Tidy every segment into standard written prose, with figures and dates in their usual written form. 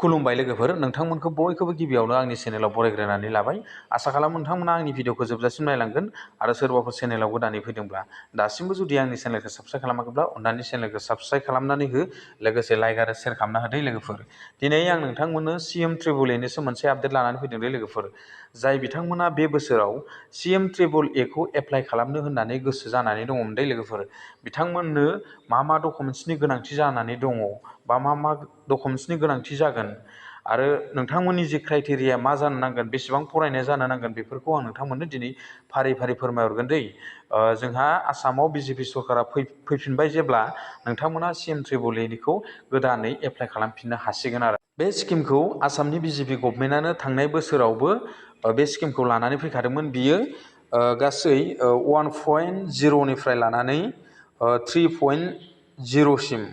खुलुमबाय लोगोफोर, नोंथांमोनखौ बयखौबो गिबियावनो आंनि चेनेलाव बरायग्रोनानै लाबाय। आसा खालामो नोंथांमोना आंनि भिडिअखौ जोबजासिम नायलांगोन आरो सोरबाफोर चेनेलाव गोदानै फैदोंब्ला दासिमबो जुदि आंनि चेनेलखौ साबस्क्राइब खालामाखैब्ला अन्नानै चेनेलखौ साबस्क्राइब खालामनानै हो, लोगोसे लाइक आरो शेयार खालामना होदो लोगोफोर। दिनै आं नोंथांमोननो CM3.0निसो मोनसे आपडेट लानानै फैदों दे लोगोफोर। जाय बिथांमोना बे बोसोराव CM3.0 खौ एप्लाइ खालामनो होननानै गोसो जानानै दङमोन दे लोगोफोर। बिथांमोननो मा डकुमेन्ट्सनि गोनांथि जानानै दङ बा मा डकुमेन्ट्सनि गोनांथि जागोन आरो नोंथांमोननि जि क्राइटेरिया मा जानो नांगोन, बेसेबां फरायनाय जानो नांगोन, बेफोरखौ आं नोंथांमोननो दिनै फारि फारि फोरमायहरगोन दै। जोंहा आसामाव बिजेपि सरकारा फैफिनबाय जेब्ला नोंथांमोना CM3.0निखौ गोदानै एप्लाइ खालामफिननो हासिगोन आरो। बे स्किमखौ आसामनि बिजेपि गभर्नमेन्टआनो थांनाय बोसोरावबो बे स्किमखौ लानानै फैखादोंमोन। बियो गासै 1.0निफ्राय लानानै 3.0सिम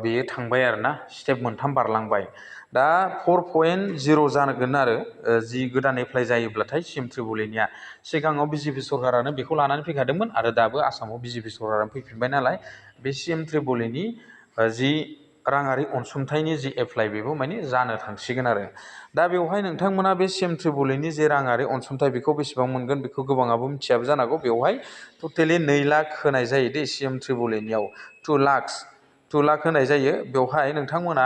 बेयो थांबाय आरोना, स्टेप मोनथाम बारलांबाय। दा 4.0 जागोन आरो जि गोदान एप्लाइ जायोब्लाथाय CM3.0निया। सिगाङाव बिजेपि सरकारानो बेखौ लानानै फैखादोंमोन आरो दाबो आसामाव बिजेपि सरकारानो फैफिनबाय नालाय, बे CM3.0नि जि राङारि अनसुंथाइनि जि एप्लाइ बेबो माने जानो थांसिगोन आरो। दा बेवहाय नोंथांमोना बे CM3.0नि जे राङारि अनसुंथाइ बेखौ बेसेबां मोनगोन बेखौ गोबाङाबो मिथियाबो जानांगौ। बेवहाय टटेलि 2 लाख होनाय जायो दे CM3.0नियाव। 2 लाख होनाय जायो। बेवहाय नोंथांमोना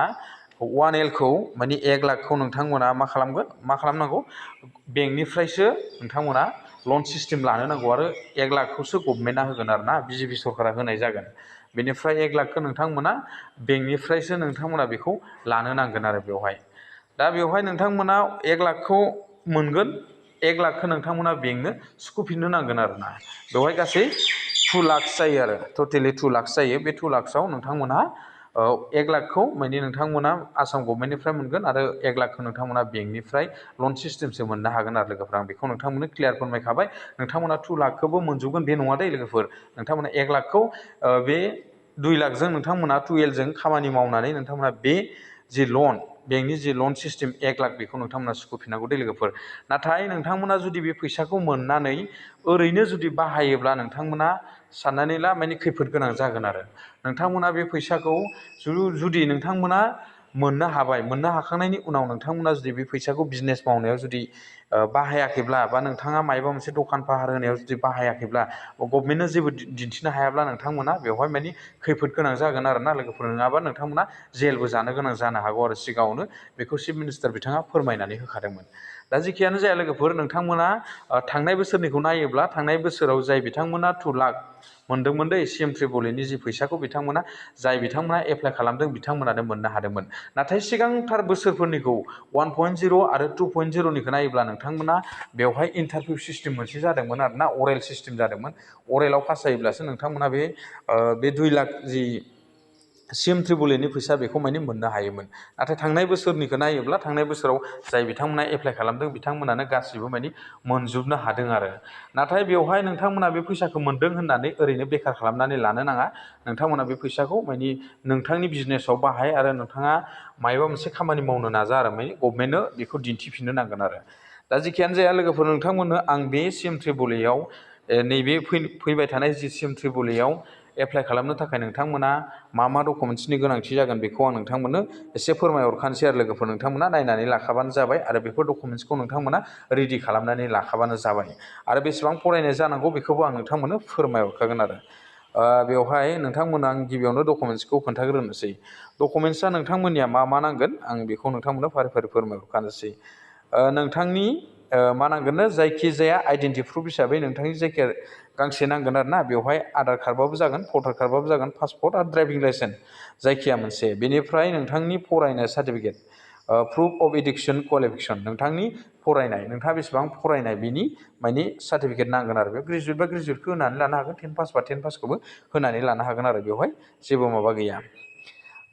1Lखौ माने 1 लाखखौ नोंथांमोना मा खालामनांगौ, बेंकनिफ्रायसो नोंथांमोना लन सिस्टेम लानो नांगौ आरो 1 लाखखौसो गभर्नमेन्टआ होगोन आरो ना, बिजेपि सरकारा होनाय जागोन। बेनिफ्राय 1 लाखखौ नोंथांमोना बेंकनिफ्रायसो नोंथांमोना बेखौ लानो नांगोन आरो बेवहाय। दा बेवहाय नोंथांमोना 1 लाखखौ मोनगोन, 1 लाखखौ नोंथांमोना बेंकनो सुख'फिननो नांगोन आरो ना। बेवहाय गासै 2 लाख जायो आरो, टटेलि 2 लाख जायो। बे 2 लाखसआव नोंथांमोनहा 1 लाखखौ माने नोंथांमोना आसाम गभर्नमेन्टनिफ्राय मोनगोन आरो 1 लाखखौ नोंथांमोना बेंकनिफ्राय लन सिस्टेमसो मोननो हागोन आरो लोगोफोर। आं बेखौ नोंथांमोननो क्लियार फोरमायखाबाय। नोंथांमोना 2 लाखखौबो मोनजोबगोन बे नङा दे लोगोफोर। नोंथांमोना 1 लाखखौ बे 2 लाखजों नोंथांमोना 2Lजों खामानि मावनानै नोंथांमोना बे जि लन, बेंकनि जि लन सिस्टेम 1 लाख बेखौ नोंथांमोना सुख'फिननांगौ दे लोगोफोर। नाथाय नोंथांमोना जुदि बे फैसाखौ मोननानै ओरैनो जुदि बाहायोब्ला नोंथांमोना साननानै ला माने खैफोद गोनां जागोन आरो। नोंथांमोना बे फैसाखौ जुदि नोंथांमोना मोननो हाखांनायनि उनाव नोंथांमोना जुदि बे फैसाखौ बिजनेस मावनायाव जुदि बाहायाखैब्ला बा नोंथाङा मायबा मोनसे दखान फाहार होनायाव जुदि बाहायाखैब्ला, गभर्नमेन्टनो जेबो दिन्थिनो हायाब्ला नोंथांमोना बेवहाय माने खैफोद गोनां जागोन आरो ना लोगोफोर। नङाबा नोंथांमोना जेलबो जानो गोनां जानो हागौ आरो। सिगाङावनो बेखौ चिफ मिनिस्टार बिथाङा फोरमायनानै होखादोंमोन। दा जेखियानो जाया लोगोफोर, नोंथांमोना थांनाय बोसोरनिखौ नायोब्ला थांनाय बोसोराव जाय बिथांमोना 2 लाख मोनदोंमोन दे CM3.0नि जि फैसाखौ, बिथांमोना एप्लाइ खालामदों बिथांमोनानो मोननो हादोंमोन। नाथाय सिगांथार बोसोरफोरनिखौ 1.0 आरो 2.0निखौ नायोब्ला नोंथांमोना बेवहाय इन्टारभिउ सिस्टेम मोनसे जादोंमोन आरो ना, अरेल सिस्टेम जादोंमोन। अरेलाव पास जायोब्लासो नोंथांमोना बे 2 लाख जि CM3.0नि फैसा बेखौ माने मोननो हायोमोन। नाथाय थांनाय बोसोरनिखौ नायोब्ला थांनाय बोसोराव जाय बिथांमोना एप्लाइ खालामदों बिथांमोनानो गासिबो माने मोनजोबनो हादों आरो। नाथाय बेवहाय नोंथांमोना बे फैसाखौ मोनदों होननानै ओरैनो बेखार खालामनानै लानो नाङा। नोंथांमोना बे फैसाखौ माने नोंथांनि बिजनेसाव बाहाय आरो नोंथाङा मायबा मोनसे खामानि मावनो नाजा आरो, माने गभर्नमेन्टनो बेखौ दिन्थिफिननो नांगोन आरो। दा जेखियानो जाया लोगोफोर, नोंथांमोननो आं बे CM3.0आव नैबे फैबाय थानाय जि CM3.0आव एप्लाइ खालामनो थाखाय नोंथांमोना मा डकुमेन्ट्सनि गोनांथि जागोन बेखौ आं नोंथांमोननो एसे फोरमायहरखानोसै आरो लोगोफोर। नोंथांमोना नायनानै लाखाबानो जाबाय आरो बेफोर डकुमेन्ट्सखौ नोंथांमोना रेडि खालामनानै लाखाबानो जाबाय। आरो बेसेबां फरायनाय जानांगौ बेखौबो आं नोंथांमोननो फोरमायहरखागोन आरो। बेवहाय नोंथांमोना आं गिबियावनो डकुमेन्ट्सखौ खोन्थाग्रोनोसै। डकुमेन्ट्सआ नोंथांमोननिया मा नांगोन आं बेखौ नोंथांमोननो फारि फारि फोरमायहरखानोसै। नोंथांनि मा नांगोननो, जायखिजाया आइडेन्टि प्रुफ हिसाबै नोंथांनि जायखिया गांसे नांगोन आरो ना। बेवहाय आधार कार्डबाबो जागोन, भटार कार्डबाबो जागोन, पासपर्ट आरो ड्राइभिं लाइसेन्स जायखिया मोनसे। बेनिफ्राय नोंथांनि फरायनाय certificate, proof of education qualification, नोंथांनि फरायनाय, नोंथाङा बेसेबां फरायनाय बिनि माने सार्टिफिकेट नांगोन आरो। बे ग्रेजुवेट बा ग्रेजुवेटखौ होनानै लानो हागोन, 10 पास बा 10 पासखौबो होनानै लानो हागोन आरो। बेवहाय जेबो माबा गैया।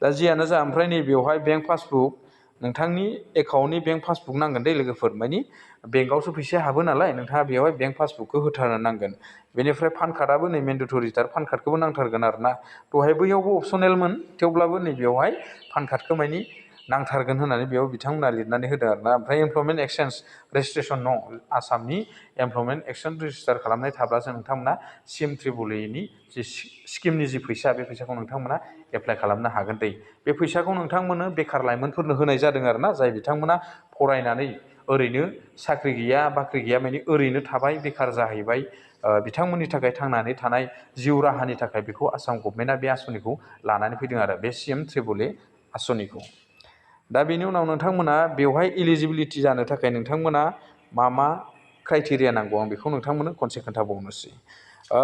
दा जियानो जा, ओमफ्राय नैबेयावहाय बेंक पासबुक, नोंथांनि एकाउन्टनि बेंक पासबुक नांगोन दे लोगोफोर। माने बेंकआवसो फैसाया हाबो नालाय, नोंथाङा बेवहाय बेंक पासबुकखौ होथारनो नांगोन। बेनिफ्राय पान कार्डआबो नै मेन्डेटरिथार, पान कार्डखौबो नांथारगोन आरो ना। दहाय बैयावबो अपसनेलमोन, थेवब्लाबो नैबेयावहाय पान कार्डखौ माने नांथारगोन होननानै बेयाव बिथांमोना लिरनानै होदों आरो ना। ओमफ्राय एमप्लयमेन्ट एक्सचेन्ज रेजिस्ट्रेसन दं, आसामनि एमप्लयमेन्ट एक्सचेन्ज रेजिस्टार खालामनाय थाब्लासो नोंथांमोना CM3.0नि जि स्किमनि जि फैसा, बे फैसाखौ नोंथांमोना एप्लाइ खालामनो हागोन दै। बे फैसाखौ नोंथांमोननो बेखार लाइमोनफोरनो होनाय जादों आरोना, जाय बिथांमोना फरायनानै ओरैनो साख्रि गैया बाख्रि गैया माने ओरैनो थाबाय बेखार जाहैबाय, बिथांमोननि थाखाय थांनानै थानाय जिउ राहानि थाखाय बेखौ आसाम गभमेन्टआ बे आसनिखौ लानानै फैदों आरो, बे CMAAA आसनिखौ। दा बेनि उनाव नोंथांमोना बेवहाय इलिजिबिलिटि जानो थाखाय नोंथांमोना मा क्राइटेरिया नांगौ आं बेखौ नोंथांमोननो खनसे खोन्थाबावनोसै।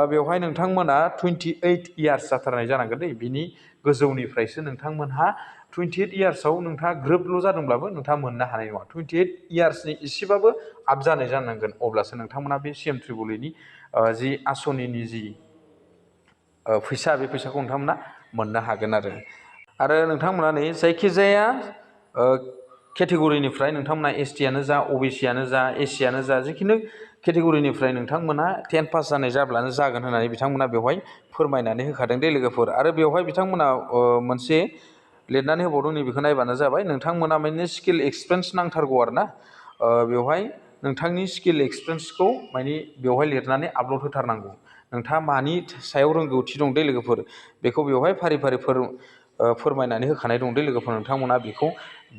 बेवहाय नोंथांमोना 28 इयार्स जाथारनाय जानांगोन दै, बिनि गोजौनिफ्रायसो नोंथांमोनहा 28 इयार्सआव नोंथाङा ग्रोबल' जादोंब्लाबो नोंथाङा मोननो हानाय नङा। 28 इयार्सनि इसेबाबो आप जानाय जानांगोन, अब्लासो नोंथांमोना बे CMAAAनि जि आसनिनि जि फैसा, बे फैसाखौ नोंथांमोना मोननो हागोन आरो नोंथांमोना नै जायखिजाया केटेगरिनिफ्राय नोंथांमोना ST आनो जा, OBC आनो जा, SC आनो जा, जिखुनु केटेगरिनिफ्राय नोंथांमोना 10 पास जानाय जाब्लानो जागोन होननानै बिथांमोना बेवहाय फोरमायनानै होखादों दे लोगोफोर। आरो बेवहाय बिथांमोना मोनसे लिरनानै होबावदों, नैबेखौ नायबानो जाबाय, नोंथांमोना माने स्किल एक्सपिरियेन्स नांथारगौ आरोना। बेवहाय नोंथांनि स्किल एक्सपिरियेन्सखौ माने बेवहाय लिरनानै आपल'ड होथारनांगौ। नोंथाङा मानि सायाव रोंगौथि दं दे लोगोफोर, बेखौ बेवहाय फारि फारि फोरमायनानै होखानाय दं दे लोगोफोर। नोंथांमोना बेखौ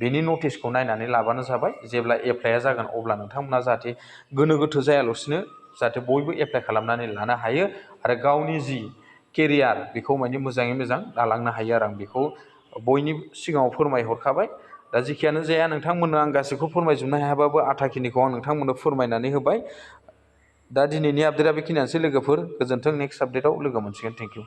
बेनि नटिसखौ नायनानै लाबानो जाबाय। जेब्ला एप्लाइआ जागोन अब्ला नोंथांमोना जाहाथे गोनो गोथो जायाल'सिनो जाहाथे बयबो एप्लाइ खालामनानै लानो हायो आरो गावनि जि केरियार बेखौ माने मोजाङै मोजां दालांनो हायो आरो आं बेखौ बयनिबो सिगाङाव फोरमायहरखाबाय। दा जेखियानो जाया नोंथांमोननो आं गासैखौ फोरमायजोबनो हायाबाबो आधाखिनिखौ आं नोंथांमोननो फोरमायनानै होबाय। दा दिनैनि आपडेटआ बेखिनियानोसै लोगोफोर, गोजोन्थों। नेक्स्ट आपडेटआव लोगो मोनसिगोन। Thank you.